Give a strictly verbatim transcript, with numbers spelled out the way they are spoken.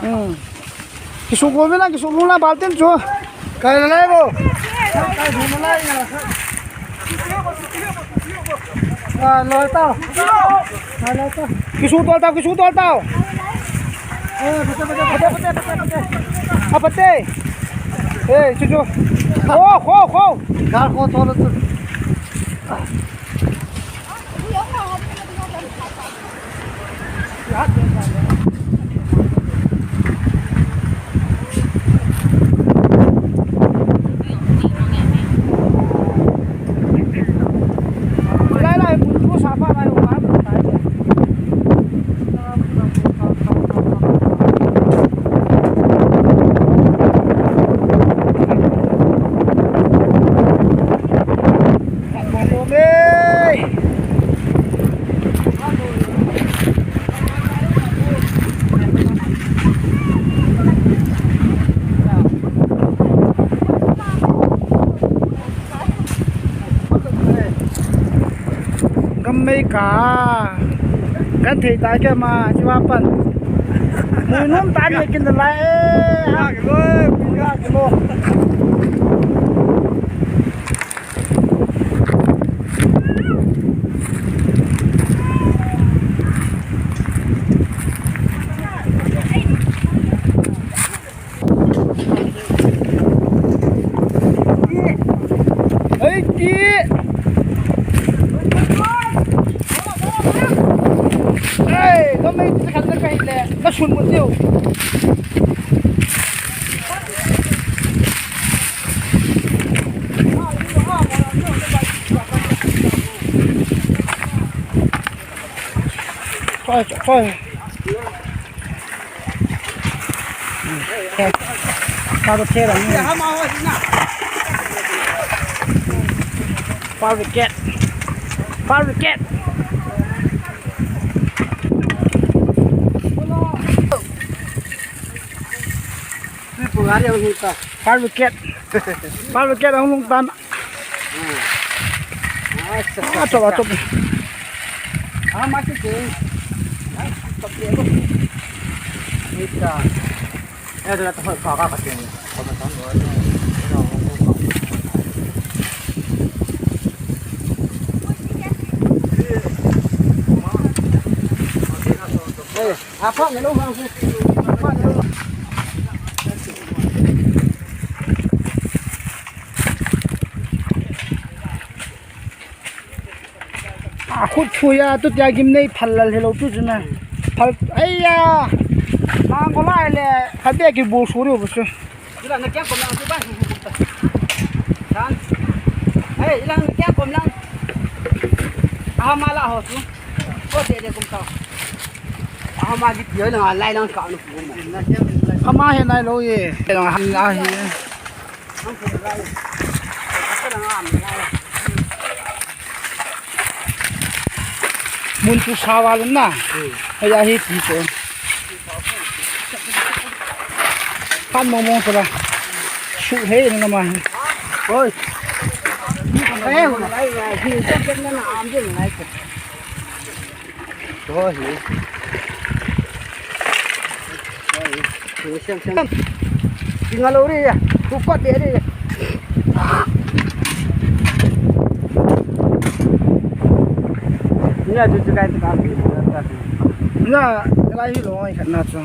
Hmm. Kisu ko vela, kisu lula baltin chu. Kai la lai bo. Kai la lai na. Ah, lo tao. Ah, lo tao. Kisu tol tao, kisu tol tao. Eh, pate, pate, pate, pate, pate. Ah, pate. Eh, chu chu. Ho, ho, ho. Kar ko tol chu. Gam mei ka. Kan thei ta ke ma, chi wa pan. Mu num ta ni kin da lai e. Ya ke lo, ya ke lo. Hei, ki. Hei, ka mei ti khat na ka hi le, ka sun mun diu. Khoi, khoi. Fire brigade. Fire brigade. Fire brigade. Fire brigade ahung lhung tan. Ah, chop, chop. Ah, ma, chop, chop. Ai, chop, chop. Ita. Eh, dah, dah, dah, dah, dah. Eh, apa ni lo, bang? Apa ni lo? A khut phui a, tu tia gimnei phal lal hello tu chu na. Phal, aiya. Mang ko lai le, khat be kibul suri u chu. Ila na kya kom lang tu ba. San. Hey, ila na kya kom lang. Aha ma la ho tu. Ko de de kom ta. Aha ma gi pio na lai lang ka nu pu mo. Ama he nai lo ye. Lang han la hi. Mun chu sawa lun na. Hmm. Hei a hi ti chu. Pan mong mong chu la. Su hei na ma hi. Oi. Eh, hu lai, hu lai, hu lai, hu lai. Tua hi. Tua hi. Tua siang siang. Tingalo ri ya. Kupat dia ri ya. Ni la tu tu kai tu ka. Ni la, ni la hi lo ai khat na chu.